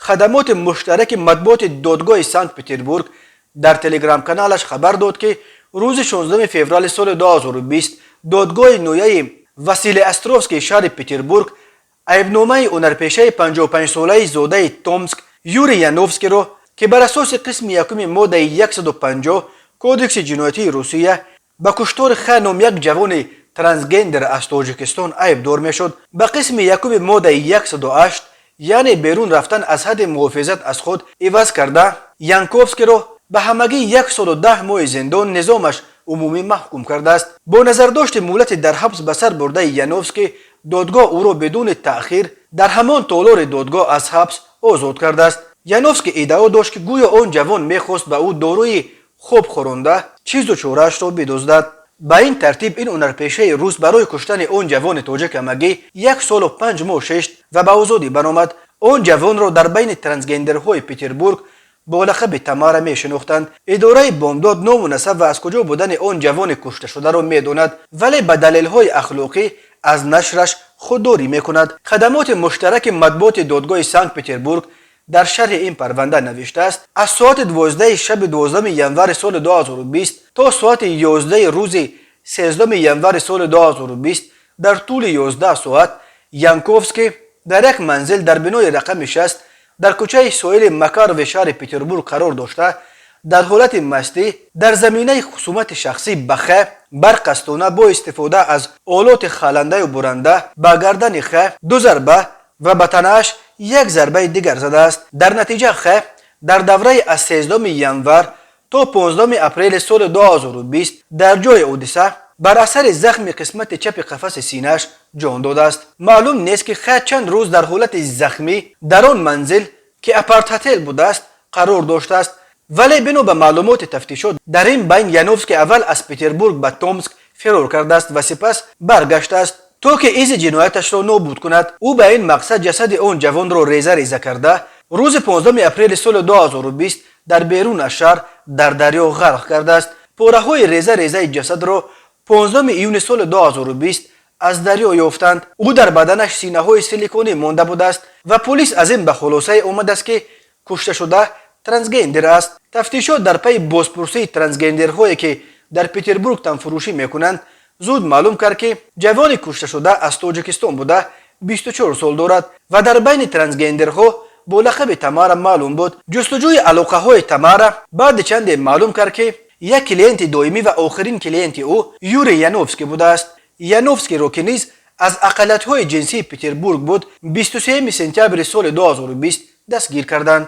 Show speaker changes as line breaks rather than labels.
Хадамоти муштараки матбуоти додгоҳи Санкт Петербург дар телеграм-каналаш хабар дод, ки рӯзи 16 феврали соли 2020 додгоҳи ноҳияи Василеостровскии шаҳри Петербург айбномаи ҳунарпешаи 55-солаи зодаи Томск Юрий Яновскийро, ки бар асоси қисми якуми моддаи 150 Кодекси ҷиноятии Русия ба куштори Х ном як ҷавони трансгендер аз Тоҷикистон айбдор мешуд, ба қисми якуми моддаи 108, яъне берун рафтан аз ҳадди муҳофизат аз худ, иваз карда, Янковскиро ба ҳамагӣ 1 солу 10 моҳи зиндон низомаш умумӣ маҳкум кардааст. Бо назардошти муҳлати дар ҳабс ба сар бурдаи Яновский, додгоҳ ӯро бидуни таъхир дар ҳамон толори додгоҳ аз ҳабс озод кардааст. Яновский иддао дошт, ки гӯё он ҷавон мехост ба ӯ доруи хоб хӯронда, чизу чораашро бидуздад. Ба ин тартиб, ин ҳунарпешаи рус барои куштани он ҷавони тоҷик ҳамагӣ 1 солу 5 моҳ шишт ва ба озодӣ баромад. Он ҷавонро дар байни трансгендерҳои Петербург бо лақаби Тамара мешинохтанд. Идораи Бомдод ному насаб ва аз куҷо будани он ҷавони кушташударо медонад, вале ба далелҳои ахлоқӣ аз нашраш худдорӣ мекунад. Хадамоти муштараки матбуоти додгоҳи Санкт Петербург дар шарҳи ин парванда навиштааст: аз соати 12 шаби 12 январи соли 2020 то соати 11 рӯзи 13 январи соли 2020, дар тӯли 11 соат, Янковский дар як манзил дар бинои рақами 60 дар кӯчаи соҳили Макарови шаҳри Петербург қарор дошта, дар ҳолати мастӣ, дар заминаи хусумати шахсӣ ба Х барқасдона бо истифода аз олоти халандаю буранда ба гардани Х ду зарба ва ба танааш як зарбаи дигар задааст. Дар натиҷа Х дар давраи аз 13 январ то 15 апрели соли 2020 дар ҷои ҳодиса бар асари захми қисмати чапи қафаси синааш ҷон додааст. Маълум нест, ки Х чанд рӯз дар ҳолати захмӣ дар он манзил, ки апартҳотел будааст, қарор доштааст, вале бино ба маълумоти тафтишот, дар ин байн Яновский аввал аз Петербург ба Томск фирор кардааст ва сипас баргаштааст, то ки изи ҷинояташро нобуд кунад. Ӯ ба ин мақсад ҷасади он ҷавонро реза реза карда, рӯзи 15 апрели соли 2020 дар берун аз шаҳр дар дарё ғарқ кардааст. Пораҳои реза резаи ҷасадро 15 июни соли 2020 аз дарё ёфтанд. Ӯ дар баданаш синаҳои силиконӣ монда будааст ва полис аз ин ба хулосае омадааст, ки кушташуда трансгендер аст. Тафтишот дар пайи бозпурсии трансгендерҳое, ки дар Петербург танфурӯшӣ мекунанд, зуд маълум кард, ки ҷавони кушташуда аз Тоҷикистон буда, 24 сол дорад ва дар байни трансгендерҳо бо лақаби Тамара маълум буд. Ҷустуҷӯи алоқаҳои Тамара баъди чанде маълум кард, ки як клиенти доимӣ ва охирин клиенти ӯ Юрий Яновский будааст. Яновскийро, ки низ аз ақаллиятҳои ҷинсии Петербург буд, 23 сентябри соли 2020 дастгир карданд.